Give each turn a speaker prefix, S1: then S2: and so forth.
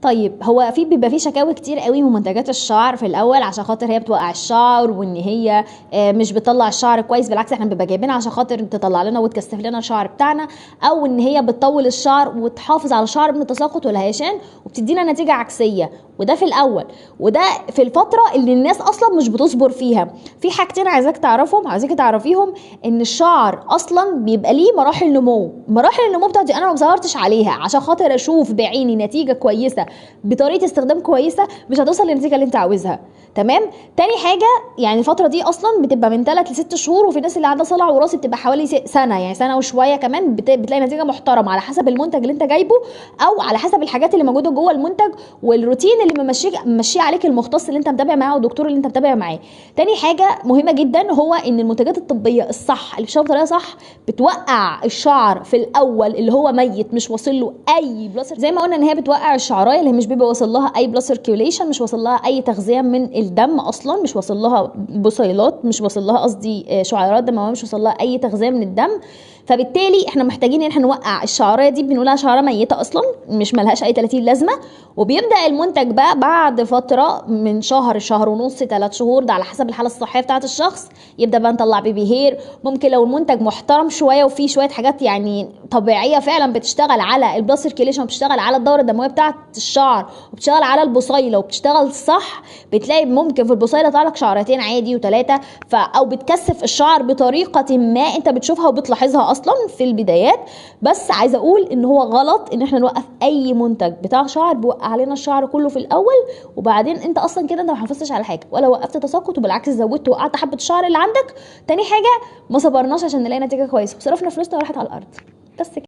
S1: طيب هو في بيبقى في شكاوي كتير قوي من منتجات الشعر في الاول، عشان خاطر هي بتوقع الشعر وان هي مش بتطلع الشعر كويس. بالعكس احنا بنبقى جايبينها عشان خاطر تطلع لنا وتكثف لنا الشعر بتاعنا، او ان هي بتطول الشعر وتحافظ على الشعر من التساقط والهيشان وبتدينا نتيجة عكسية. وده في الاول، وده في الفترة اللي الناس اصلا مش بتصبر فيها. في حاجتين عايزاك تعرفهم، عايزاك تعرفيهم، ان الشعر اصلا بيبقى ليه مراحل نمو. مراحل النمو بتاعتي انا ما ظهرتش عليها عشان خاطر اشوف بعيني نتيجة كويسة بطريقة استخدام كويسة، مش هتوصل للنتيجة اللي انت عاوزها. تمام. تاني حاجة، يعني الفترة دي اصلا بتبقى من 3 ل 6 شهور، وفي الناس اللي عندها صلع وراثي بتبقى حوالي سنة، يعني سنة وشوية كمان بتلاقي نتيجة محترمه على حسب المنتج اللي انت جايبه، او على حسب الحاجات اللي موجودة جوه المنتج والروتين اللي ممشيه عليك المختص اللي انت متابع معاه والدكتور اللي انت متابع معاه. تاني حاجة مهمة جدا، هو ان المنتجات الطبية الصح اللي بتشتغل بطريقة صح بتوقع الشعر في الاول اللي هو ميت مش واصل له اي blood، زي ما قلنا ان هي بتوقع الشعرايه اللي مش بيبقى واصل لها اي blood circulation، مش واصل لها اي تغذية من الدم اصلا، مش واصل لها بصيلات، مش واصل لها قصدي شعيرات دموية، مش واصل لها اي تغذية من الدم. فبالتالي احنا محتاجين ان احنا نوقع الشعرايه دي، بنقولها شعره ميته اصلا مش ملهاش اي 30 لازمه. وبيبدا المنتج بقى بعد فترة من شهر، شهر ونص، 3 شهور، ده على حسب الحالة الصحية بتاعه الشخص، يبدا بقى نطلع baby hair. ممكن لو المنتج محترم شوية وفيه شوية حاجات يعني طبيعية فعلا بتشتغل على ال blood circulation، وبتشتغل على الدورة الدموية بتاعه الشعر، وبتشتغل على البصيله وبتشتغل صح، بتلاقي ممكن في البصيله يطلع لك شعرتين عادي وثلاثة، او بتكثف الشعر بطريقة ما انت بتشوفها وبتلاحظها اصلا في البدايات. بس عايزه اقول ان هو غلط ان احنا نوقف اي منتج بتاع شعر بيوقع علينا الشعر كله في الاول، وبعدين انت اصلا كده انت ما حافظتش على حاجة ولا وقفت تساقط، وبالعكس زودت وقعت حبه الشعر اللي عندك. تاني حاجة، ما صبرناش عشان نلاقي نتيجة كويسة وصرفنا فلوسنا وراحت على الارض. بس كده.